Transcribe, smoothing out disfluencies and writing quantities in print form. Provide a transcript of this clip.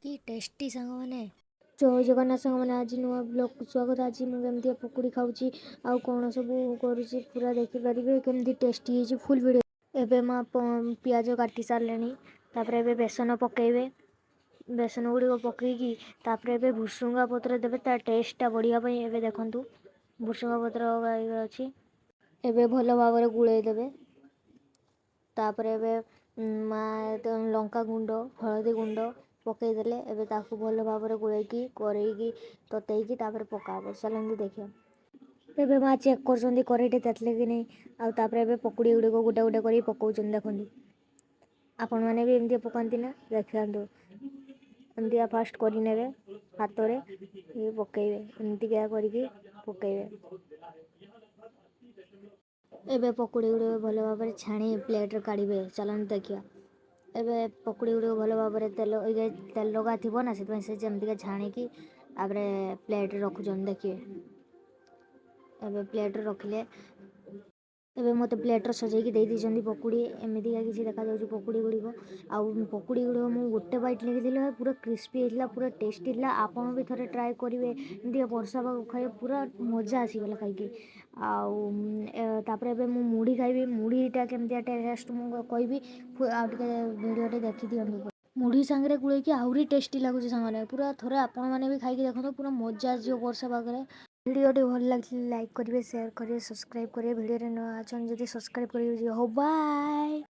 କି ଟେଷ୍ଟି ସାଙ୍ଗମାନେ। ଜୟ ଜଗନ୍ନାଥ ସାଙ୍ଗମାନେ, ଆଜି ନୂଆ ବ୍ଲଗ୍କୁ ସ୍ୱାଗତ। ଆଜି ମୁଁ କେମିତି ପକୁଡ଼ି ଖାଉଛି ଆଉ କ'ଣ ସବୁ କରୁଛି, ପୁରା ଦେଖିପାରିବେ। କେମିତି ଟେଷ୍ଟି ହେଇଛି, ଫୁଲ୍ ଭିଡ଼ିଓ। ଏବେ ମା ପିଆଜ କାଟି ସାରିଲେଣି। ତାପରେ ଏବେ ବେସନ ପକାଇବେ। ବେସନ ଗୁଡ଼ିକ ପକାଇକି ତାପରେ ଏବେ ଭୃସୁଙ୍ଗା ପତ୍ର ଦେବେ, ତା ଟେଷ୍ଟଟା ବଢ଼ିବା ପାଇଁ। ଏବେ ଦେଖନ୍ତୁ, ଭୃସୁଙ୍ଗା ପତ୍ର ଅଛି। ଏବେ ଭଲ ଭାବରେ ଗୋଳେଇ ଦେବେ। ତାପରେ ଏବେ ମା ଲଙ୍କା ଗୁଣ୍ଡ, ହଳଦୀ ଗୁଣ୍ଡ ପକାଇଦେଲେ। ଏବେ ତାକୁ ଭଲ ଭାବରେ ଗୋଳେଇକି କରେଇକି ତତେଇକି ତାପରେ ପକାହବ। ଚାଲନ୍ତୁ ଦେଖିବା। ଏବେ ମା ଚେକ୍ କରୁଛନ୍ତି କରେଇଟେ ତାତିଲେ କି ନାହିଁ। ଆଉ ତାପରେ ଏବେ ପକୁଡ଼ି ଗୁଡ଼ିକ ଗୋଟେ ଗୋଟେ କରି ପକାଉଛନ୍ତି। ଦେଖନ୍ତୁ, ଆପଣମାନେ ବି ଏମିତି ପକାନ୍ତି ନା? ଦେଖନ୍ତୁ, ଏମିତିକା ଫାଷ୍ଟ କରିନେବେ, ହାତରେ ପକାଇବେ, ଏମିତିକା କରିକି ପକାଇବେ। ଏବେ ପକୁଡ଼ି ଗୁଡ଼ିକ ଭଲ ଭାବରେ ଛାଣି ପ୍ଲେଟ୍ରେ କାଢ଼ିବେ। ଚାଲନ୍ତୁ ଦେଖିବା। ଏବେ ପକୁଡ଼ି ଗୁଡ଼ିକ ଭଲ ଭାବରେ ତେଲ ଏଇ ତେଲ ଲଗା ଥିବ ନା, ସେଥିପାଇଁ ସେ ଯେମିତିକା ଛାଣିକି ତାପରେ ପ୍ଲେଟ୍ରେ ରଖୁଛନ୍ତି। ଦେଖିବେ, ଏବେ ପ୍ଲେଟ୍ରେ ରଖିଲେ। ଏବେ ମୋତେ ପ୍ଲେଟ୍ରେ ସଜେଇକି ଦେଇ ଦେଇଛନ୍ତି ପକୁଡ଼ି। ଏମିତିକା କିଛି ଦେଖାଯାଉଛି ପକୁଡ଼ି ଗୁଡ଼ିକ। ଆଉ ପକୁଡ଼ି ଗୁଡ଼ିକ ମୁଁ ଗୋଟେ ବାଇଟ୍ ନେଇଥିଲି, ପୁରା କ୍ରିସ୍ପି ହେଇଥିଲା, ପୁରା ଟେଷ୍ଟି ଥିଲା। ଆପଣ ବି ଥରେ ଟ୍ରାଏ କରିବେ। ଏମିତିକା ବର୍ଷା ପାଗ ଖାଇବେ, ପୁରା ମଜା ଆସିଗଲା ଖାଇକି। ଆଉ ତାପରେ ଏବେ ମୁଁ ମୁଢ଼ି ଖାଇବି। ମୁଢ଼ିଟା କେମିତିଆ ଟେଷ୍ଟ ମୁଁ କହିବି, ଆଉ ଟିକେ ଭିଡ଼ିଓଟି ଦେଖିଦିଅନ୍ତୁ। ମୁଢ଼ି ସାଙ୍ଗରେ ଗୋଳେଇକି ଆହୁରି ଟେଷ୍ଟି ଲାଗୁଛି ସାଙ୍ଗମାନେ। ପୁରା ଥରେ ଆପଣମାନେ ବି ଖାଇକି ଦେଖନ୍ତୁ, ପୁରା ମଜା ଆସିଯିବ ବର୍ଷା ପାଗରେ। ଭିଡ଼ିଓଟି ଭଲ ଲାଗିଥିଲେ ଲାଇକ୍ କରିବେ, ସେୟାର କରିବେ, ସବସ୍କ୍ରାଇବ୍ କରିବେ। ଭିଡ଼ିଓରେ ନୂଆ ଅଛନ୍ତି ଯଦି ସବସ୍କ୍ରାଇବ୍ କରିବେ। ହଉ, ବାଏ।